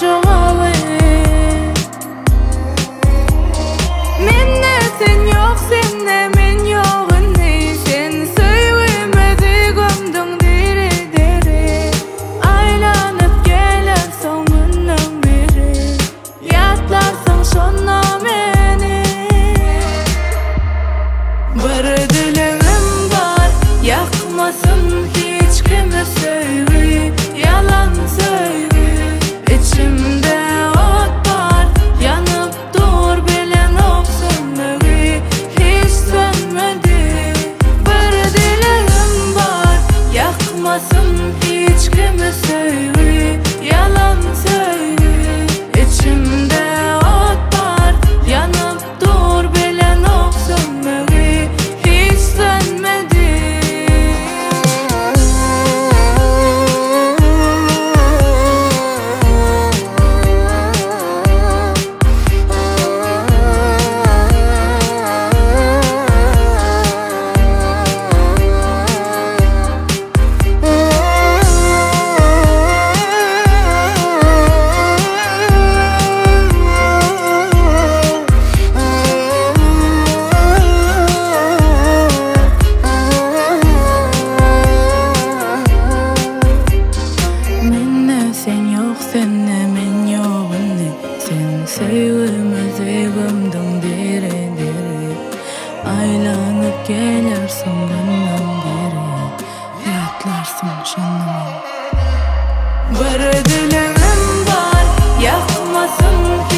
jogaby. Mende sen ýok sende men ýok indi Sen söýgimizi gömdüň diri diri Aýlanyp gelersoň günüň biri Ýatlarsyň şonda meni. Bir dilegim bar ýakmasyn hiç kime söýgi ýalan söýgi Içimde ot bar ýanyp dur bilenok sönmegi hiç sönmedi Bir dilegim bar ýakmasyn hiç kime söýgi ýalan söýgi Içimde ot bar ýanyp dur bilenok sönmegi hiç sönmedi. Mende sen ýok sende men ýok indi Sen söýgimizi gömdüň diri diri Aýlanyp gelersiň günüň biri Ýatlarsyň şonda meni. Bir dilegim bar ýakmasyn.